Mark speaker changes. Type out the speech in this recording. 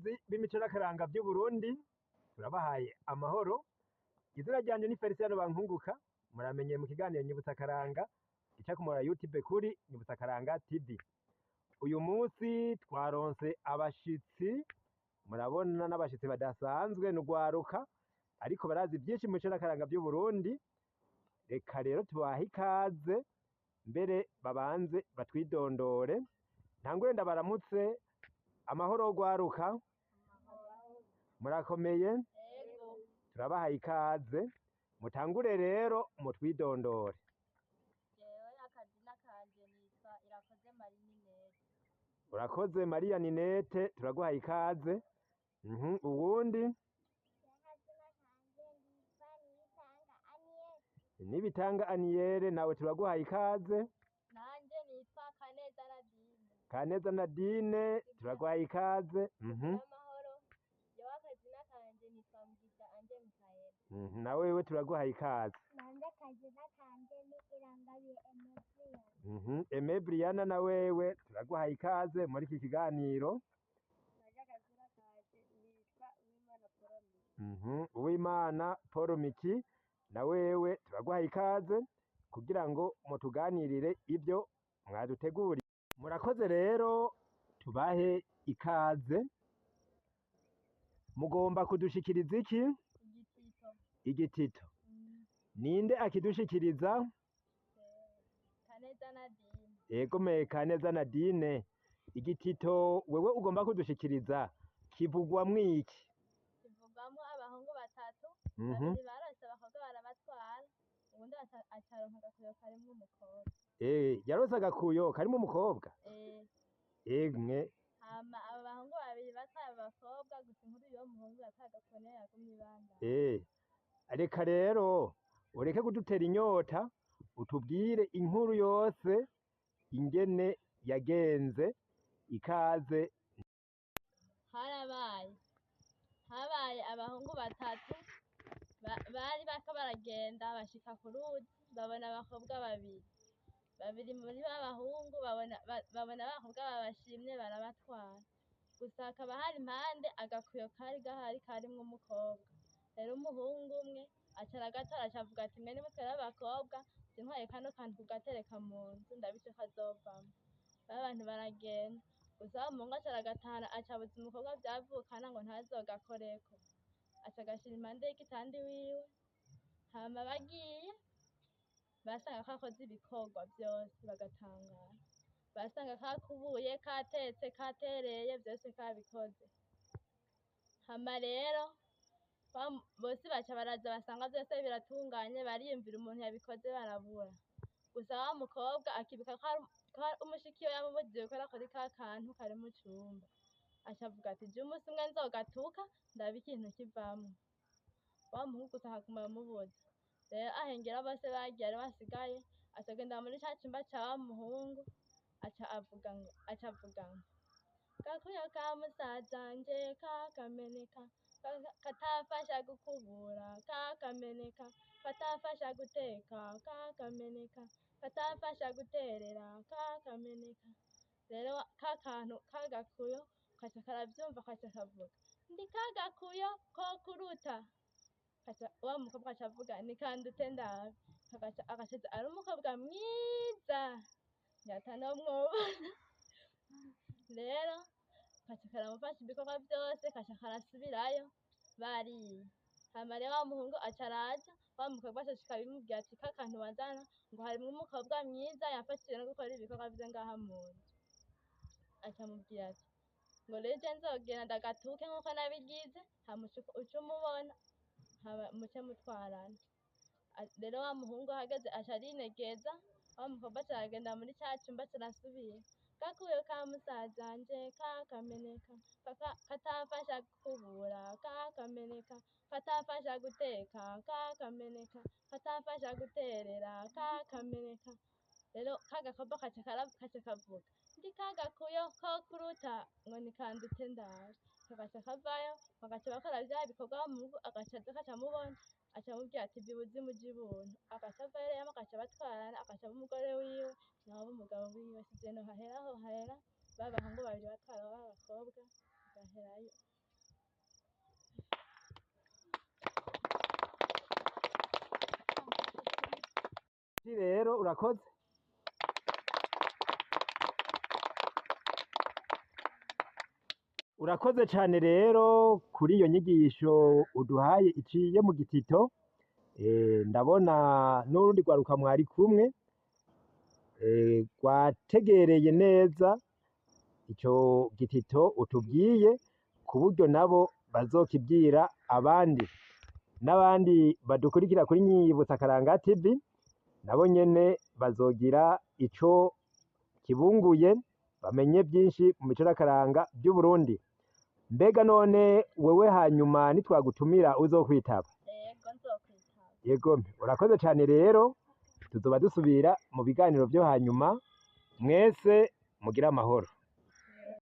Speaker 1: Bakunzi b'imico n'akaranga vy'Uburundi, turabahaye amahoro. Izina ryanje ni Feliciano Bankunguka, muramenyeye mu kiganiro Nyibutsa Akaranga gica ku muhora YouTube kuri Nyibutsa Akaranga TV. Uyu munsi twaronse abashitsi, murabona n'abashitsi badasanzwe n'urwaruka, ariko barazi vyinshi mu mico n'akaranga vy'Uburundi. Reka rero tubahe ikaze, mbere babanze batwidondore. Ntangure ndabaramutse, amahoro rwaruka, murakomeye?
Speaker 2: Ego.
Speaker 1: Turabahaye ikaze, mutangure rero mutwidondore.
Speaker 2: Jewe akazina kanje nitwa Irakoze Marie Ninete.
Speaker 1: Urakoze Mariya Ninete, turaguhaye ikaze. Uwundi?
Speaker 3: Akazina kanje nitwa Niyitanga Aniyete.
Speaker 1: Nibitanga Aniyere, nawe turaguhaye ikaze.
Speaker 2: Nanje nitwa Kaneza Nadine.
Speaker 1: Kaneza Nadine, turaguhaye ikaze.
Speaker 2: Amahoro. Jewe akazina kanje nitwa Mugisha Anje Mikaela.
Speaker 1: Na wewe turaguhaye ikaze.
Speaker 3: Nanje akazina kanje ni Irangabiye Emebriya.
Speaker 1: Aime Briana, na wewe turaguhaye ikaze muri iki kiganiro.
Speaker 2: Nanje akazina kanje nitwa Uwimana Paul.
Speaker 1: Uwimana Paul Miki, na wewe turaguhaye ikaze kugira ngo mutuganirire ibyo mwaduteguriye. Murakoze rero, tubahe ikaze. Mugomba kudushikiriza iki?
Speaker 2: Igitito.
Speaker 1: Igitito. Ninde akidushikiriza?
Speaker 2: Kaneza Nadine.
Speaker 1: Ego me Kaneza Nadine. Igitito wewe ugomba kudushikiriza kivugwamwo iki?
Speaker 2: Kivugwamwo abahungu batatu. Babiri barose abakobwa barabatwara. Uwundi acaronka agakuyo karimwo umukobwa.
Speaker 1: Yarose agakuyo karimo umukobwa.
Speaker 2: Eh.
Speaker 1: Emwe.
Speaker 2: Hama abo bahungu babiri batwaye abo bakobwa, gusa inkuru y'uwo muhungu yatwaye agakone yagumye ibandanya.
Speaker 1: Reka rero ureke kudutera inyota, utubwire inkuru yose ingene yagenze. Ikaze.
Speaker 2: Harabaye habaye abahungu batatu bari bako baragenda, bashika ku ruzi, babona abakobwa babiri. Babiri muri ba bahungu babona abakobwa babashimye, barabatwara. Gusa hakaba hari impande agakuyo kari gahari karimwo umukobwa. Rero umuhungu umwe aca aragatora, aca avuga ati: "Mwe nimutware abakobwa, sintwaye kano kantu kugatereka mu nzu, ndabice kazovamwo." Ba bantu baragenda. Gusa wa muhungu aca aragatahana, aca abuza umukobwa vyavukana ngo ntazogakoreko, aca agashira impande y'igitanda iwiwe. Hama bagiye basanga kakoze ibikorwa vyose, bagatangara. Basanga kakubuye, katetse, katereye, vyose kabikoze. Hama rero bose baca baraza, basanga vyose biratunganye, bariyumvira umuntu yabikoze, barabura. Gusa wa mukobwa akibuka ko hari umushiki we yamubujije gukora kuri ka kantu kari mu cumba, aca avuga ati: "Je umunsi umwe nzogatuka, ndabe ikintu kivamwo." Wa muhungu gusa akaguma amubuza. Rero ahengera bose bagiye, ari basigaye, aca agenda muri ca cumba ca wa muhungu, aca avuga ngo: "Gakuyo ka musazanje kakameneka, katafasha gukubura kakameneka, katafasha guteka kakameneka, katafasha guterera kakameneka." Rero ka kantu kagakuyo kaca karavyumva, kaca kavuga: "Ndi kagakuyo ko kuruta." Kaca wa mukobwa aca avuga: "Nikandute ndabe." Kagaca agacaza ari umukobwa mwiza nyatanomwobona. Rero kaca karamufasha ibikorwa vyose, kaca karasubirayo bariye. Hama rero wa muhungu aca araza, wa mukobwa aca ashika abimubwira ati: "Ka kantu wazana ngo harimwo umukobwa mwiza yamfashije no gukora ibikorwa vyo ngaha mu nzu." Aca amubwira ati ngo: "Rero je nzogenda ndagatuke nkuko nabigize, hama uce umubona, hama muce mutwarana." Rero wa muhungu ahageze aca arinegeza. Wa mukobwa aca aragenda muri ca cumba, aca arasubira: "Gakuyo ka musazanje kakameneka, katafasha gukubura kakameneka, katafasha guteka kakameneka, katafasha guterera kakameneka." Rero kagakobwa kaca kavuga: "Ndi kagakuyo ko kuruta ngo nikandute ndabe." Kagaca kavayo, bagaca bakora vya bikorwa. Wa muhungu agaca aza, akaca amubona, aca amubwira ati: "Va ibuzimu uja ibuntu." Agaca avayo rero, bagaca batwarana, agaca aba umugore wiwe, nawe aba umugabo wiwe. Sivyo nohahera, hohera ba bahungu babiri batwara ba bakobwa. Bagaherayo.
Speaker 1: Rero urakoze. Urakoze cane rero kuri iyo nyigisho uduhaye iciye mu gitito. Ndabona n'urundi rwaruka mwari kumwe rwategereye neza ico gitito utubwiye, ku buryo nabo bazokibwira abandi n'abandi badukurikira kuri Nyibutsa Karanga TV, nabo nyene bazogira ico kibunguye, bamenye byinshi mu mico n'akaranga by'Uburundi. Mbega none wewe hanyuma nitwagutumira uzokwitaba?
Speaker 2: Yego, nzokwitaba.
Speaker 1: Yego, urakoze cane. Rero tuzoba dusubira mu biganiro vyo hanyuma. Mwese mugire amahoro.